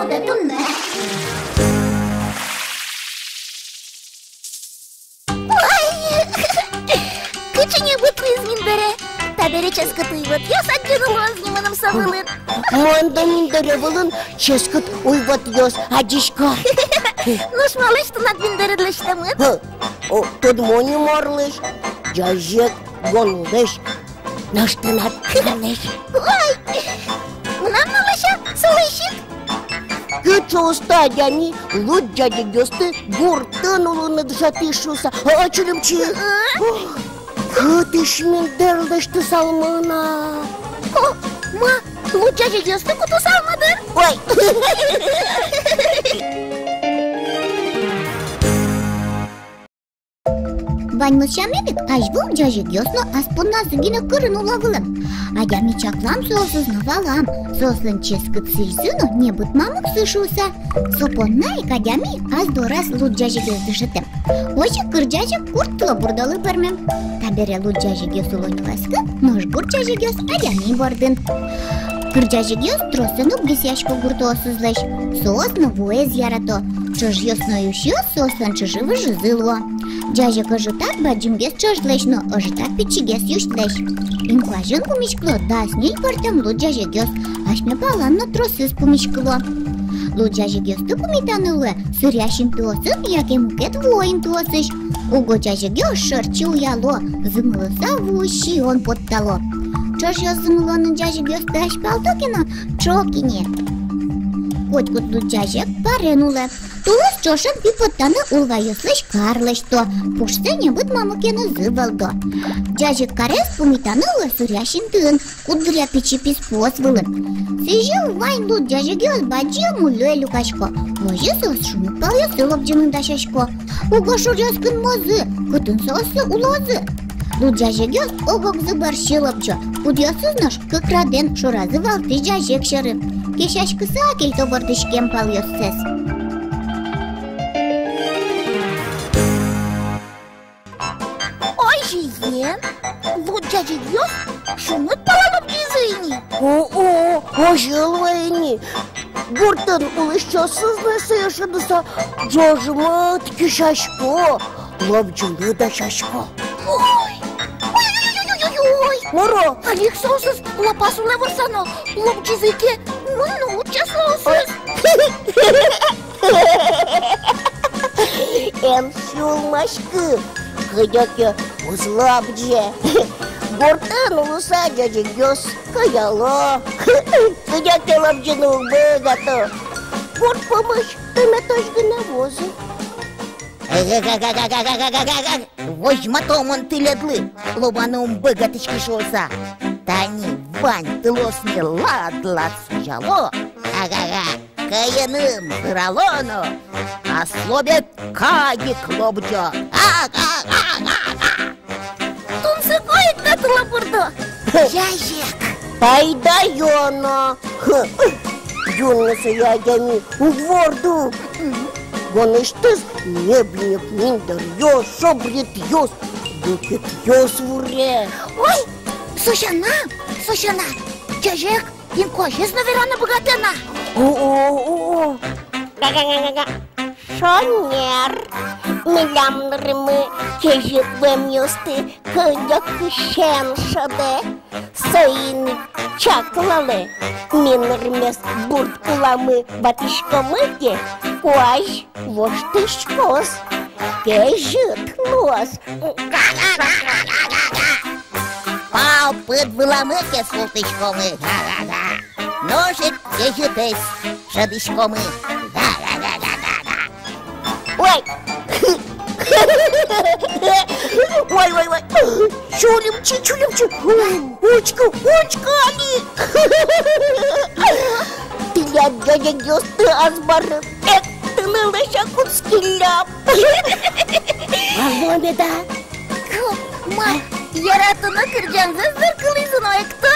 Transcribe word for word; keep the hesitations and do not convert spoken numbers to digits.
Ой, кыӵе небыт луиз миндыре. Табере ческыт уйвӧтъёс адӟыны луоз ни мыным со вылын. Мон но миндыре вылын ческыт уйвӧтъёс адӟисько. Нош малэсь тынад миндыред лэсьтэмын? О, тодмо ни марлэсь. Ӟазег гонлэсь. Нош тынад кыллэсь. Ой, мынам но лэся солэсь ик. Кыӵе уста адями лудӟазегъёсты гуртын улыны дышетӥз шуыса. А, чулымчи. А? Кытысь миндыр лэсьтысалмы на? О, ма, лудӟазегъёсты кутысалмы дыр. Ой. Ваньмыз сямен ик, азьвыл ӟазегъёс но ас понназы гинэ кырын уло вылэм. Адями чаклам соосыз но валам, соослэн ческыт сӥльзы но небыт мамыксы шуыса. Со понна ик адями ас дораз лудӟазегъёс дышетэм. Озьы кырӟазег гурт тылобурдолы пӧрмем. Табере лудӟазегъёс уло нюлэскы, нош гурӟазегъёс адями бордын. Кырӟазегъёс тросэн уг висъясько гуртоосызлэсь, соос но вуэз ярато. Ӵӧжъёс но юсьёс соослэн чыжы-выжызы луо. Ӟазег ӧжытак бадӟымгес ӵӧжлэсь но, ӧжытак пичигес юсьлэсь. Инкуазен пумиськыло дас ньыль пӧртэм лудӟазегъёс, асьме палан но тросыз пумиськыло. Лудӟазегъёсты пумитаны луэ сыръясь интыосын яке мукет вуо интыосысь. Уго ӟазегъёс шӧрчи уяло, зымылыса вуысь сиён поттало. Ӵӧжъёс зымылонын ӟазегъёсты азьпалто ке но, ӵок ини. Котькуд лудӟазег парен улэ. Тулыс ӵошен пи поттаны улвайёслэсь кар лэсьто, пушсэ небыт мамыкенызы вӧлдо. Ӟазег карез пумитаны луэ сыръясь интыын, куддыръя пичи писпуос вылын. Сӥзьыл вань лудӟазегъёс бадӟым уллёе люкасько. Озьы соос шуныт палъёсы лобӟыны дасясько. Уго шуръёс кынмозы, кытын соослы улозы? Лудӟазегъёс ог-огзы бӧрсьы лобӟо, кудъёсыз нош кык радэн шоразы валтӥсь ӟазег сьӧры. Кесяськыса кельто вордӥськем палъёссэс. Озьыен, лудӟазегъёс шуныт пала лобӟизы ини. О-о, озьы луэ ини. Гуртын улӥсьёсыз но сое шӧдыса ӝожмыт кесясько, лобӟыны дасясько. Ой, ой, ой, ой, ой, ой, ой. Мар-о? Али ик соосыз лапас улэ ворсано, лобӟизы ке, мон но утча соосыз. Эн сюлмаськы, кыдёке уз лобӟе. Гуртын улыса ӟазегъёс каяло, кыдёке лобӟыны уг быгато. Гурт пумысь тыметозь гинэ вуозы. Возьмато мон тӥледлы, лобаны ум быгатӥськы шуыса. Тани вань тылосме лад-лад сузяло. Ага-га. Кӧеным пырало но, аслобет кадь ик лобӟо. А-а-а-а-а! Тунсыко ик та тылобурдо. Ӟазег. Пайдаё но. Юнме сое адями уг ворды. Гонысьтыз небынек миндэръёс, шобретъёс, букетъёс вуре. Ой, со сяна, со сяна. Ӟазег инкуазез но вераны быгатэ на. О-о-о-о. Га-га-га-га-га. Шонер. Милям нырмы кезьыт вуэмъёсты кыдёкысен шӧдэ. Соин ик чаклалэ, ми нырмес бурд куламы ватӥськомы ке, куазь воштӥськоз, кезьыт луоз. Пал пыд выламы ке султӥськомы, га-га-га. Нош ик кезьытэз шӧдӥськомы, га-га-га-га-га. Ой! Ой, ой, ой! Чулымчи, чулымчи! Учкы, учкы али! Тӥляд ӟазегъёсты азбары эктыны лэся кутскиллям. Валмон меда? Ку, ма, яратоно кырӟанзэс дыр кылӥзы но экто.